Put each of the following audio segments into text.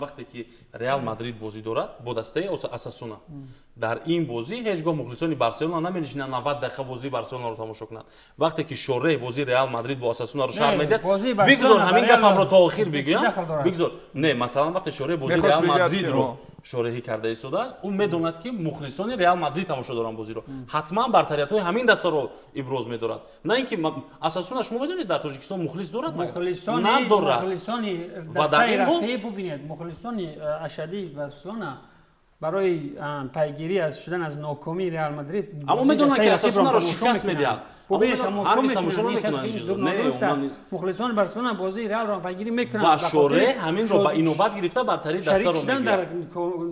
Вақте ки Реал Мадрид бозӣ дорад бо дастаи Осасуна, дар ин бозӣ ҳеҷ гоҳ мухлисони Барселона наменишинанд, 90 дақиқа бозии Барселонаро тамошо кунанд. Вақте ки шореҳ бозии Реал Мадрид бо Осасунаро шарҳ медиҳад, бигзор ҳамин гапамро то охир бигӯям, бигзор. Не, масалан, вақте шореҳ бозии Реал Мадридро шореҳӣ карда истодааст, ӯ медонад, ки мухлисони Реал Мадрид тамошо доранд бозиро, ҳатман бартариятҳои ҳамин дастаро иброз медорад, на ин ки Осасуна. Шумо медонед, дар Тоҷикистон мухлис дорад? Надорад. Ва дар ин ҳол бубинед, мухлисони ашадии Барселона барои пайгирӣ аз шудан аз нокомии Реал Мадрид, аммо медонанд, ки Осасунаро шикаст медиҳад. Тамошо мекунанд. Мухлисони Барселона бозии Реалро пайгирӣ мекунанд. Ва шореҳ ҳаминро ба инобат гирифта бартарии дастаро шудан дар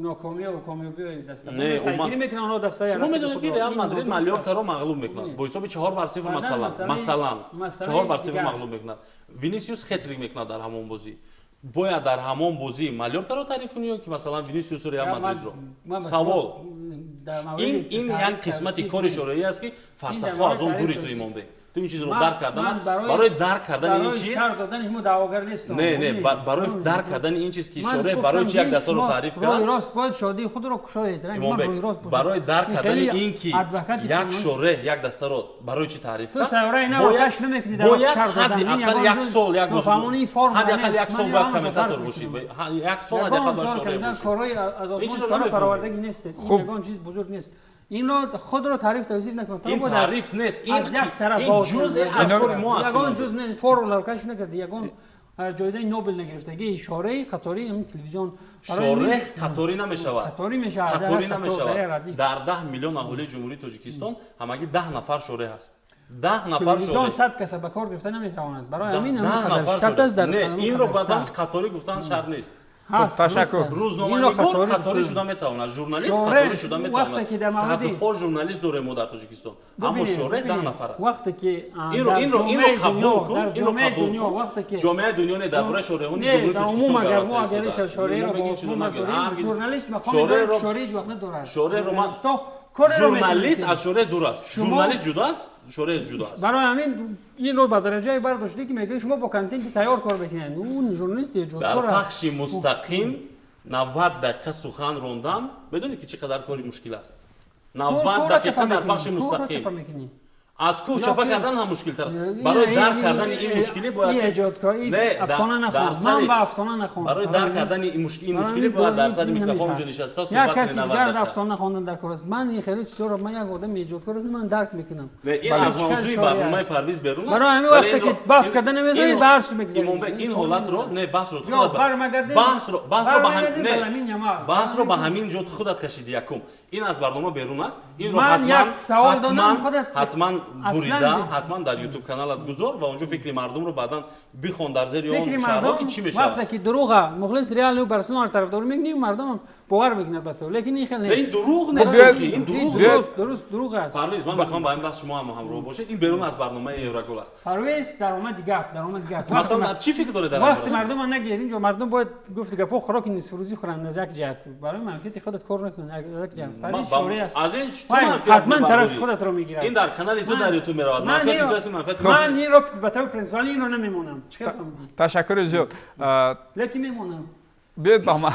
нокомиҳо комёбиҳои даста пайгирӣ мекунанд онҳо дастаи. Шумо медонед, ки Реал Мадрид Малёркаро мағлуб мекунад бо ҳисоби 4-0, масалан, 4-0 мағлуб мекунад, Винисиус хетрик мекунад дар ҳамон бозӣ. Бояд дар ҳамон бозӣ Малёркаро таъриф кунӣ ё ки, масалан, Винисиусу Реал Мадридро? Савол. Ин як қисмати кори шореҳӣ аст, ки фарсахҳо аз он дури ту, Имонбек. Ту ин чизро дарк кардан, барои дарк кардани ин чиз, не, не, барои дарк кардани ин чиз, ки шореҳ барои чи як дастаро таъриф кард, рост бояд шодии худро кушоед. Имонбек, барои дарк кардани ин ки як шореҳ як дастаро барои чи таъриф кард, бояд ҳадди ақал як сол, як ҳадди ақал як сол бояд комментатор бошӣ, як сол ҳадди ақал бояд шореҳ бошӣ. Корҳои аз осмон фаровардагӣ нест, ягон чиз бузург нест. Инро худро таъриф тавзиф накун. Ин таъриф нест, ин ҷузъе аз кори мо аст. Ягон ҷуз нест, формула кашф накарди, ягон ҷоизаи Нобел нагирифтагӣ. Шореҳи қатории ҳамин телевизион. Шореҳ қаторӣ намешавад. Қаторӣ мешавад. Қаторӣ намешавад. Дар 10 миллион аҳолии Ҷумҳурии Тоҷикистон ҳамагӣ 10 нафар шореҳ аст, 10 нафар. Телевизион 100 каса ба кор гирифта наметавонад, барои ҳамин шарт аст. Инро баъдан қаторӣ гуфтан шарт нест. Ташаккур. Рӯзноманигор қаторӣ шуда метавонад, журналист қаторӣ шуда метавонад, садҳо журналист дорем мо дар Тоҷикистон, аммо шореҳ 10 нафар аст. Вақте ки инро қабул кун, инро қабул кун. Ҷомеаи дунё не, дар бораи шореҳони Ҷумҳурии Тоҷикистон. Агар мо агар шореҳро журналист мақоми шореҳ ҳеҷ вақт надорад. Шореҳро ман, журналист аз шореҳ дур аст, журналист ҷудо аст, шореҳ ҷудо аст. Барои ҳамин инро ба дараҷае бардоштӣ, ки мегӯяд, шумо бо контенти тайёр кор мекунед, ӯ журналист эҷодкор. Дар пахши мустақим 90 дақиқа сухан рондан, медонед, ки чӣ қадар кори мушкил аст? 90 дақиқа дар пахши мустақим аз кӯҳ чапа кардан ҳам мушкилтар аст. Барои дарк кардани ин мушкилӣ бояд афсона нахон, ман ба афсона нахон. Барои дарк кардани ин мушкилӣ бояд дар сари микрофон ҷо нишаста суҳбат. Як каси дигар афсона хондан дар кор аст. Ман ин хеле чизҳоро, ман як одами эҷодкор ҳастам, ман дарк мекунам. Ин аз мавзӯи барномаи Парвиз берун аст. Барои ҳамин вақте ки баҳс карда намедонед, ба ҳарс мегзаред. Ин ҳолатро не, баҳсро баҳсро баҳсро ба не, баҳсро ба ҳамин ҷо худат кашиди. Якум, ин аз барнома берун аст. Инро ҳатман, ҳатман бурида, ҳатман дар Ютуб каналат гузор ва онҷо фикри мардумро баъдан бихон дар зери он шарҳо, ки чӣ мешавад. Вақте ки дурӯға мухлис Реалу Барселона тарафдорӣ мекунӣ, мардум бовар мекунад ба ту, лекин ин хел нест. Ин дурӯғ нест, ин дурӯғ нест. Дуруст, дурӯғ аст. Парвиз, ман мехоҳам ба ин баҳс шумо ҳам ҳамроҳ бошед. Ин берун аз барномаи Еврогол аст. Парвиз, даромади гап, даромади гап. Масалан, чӣ фикр доред дар вақти мардум нагир. Инҷо мардум бояд гуфти гапҳо хӯроки нисфрӯзӣ хӯранд. Аз як ҷиҳат барои манфиати худат кор накунанд, аз як ҷиҳат Парвиз шореҳ аст. Аз ин ҳатман тарафи худатро мегирад. Ин дар канали ту дар Ютуб меравад, манфиати ту аст, манфиати ман инро ба таври принсипалӣ инро намемонам. Ташаккури зиёд. Лекин мемонам. Биёед ба ман.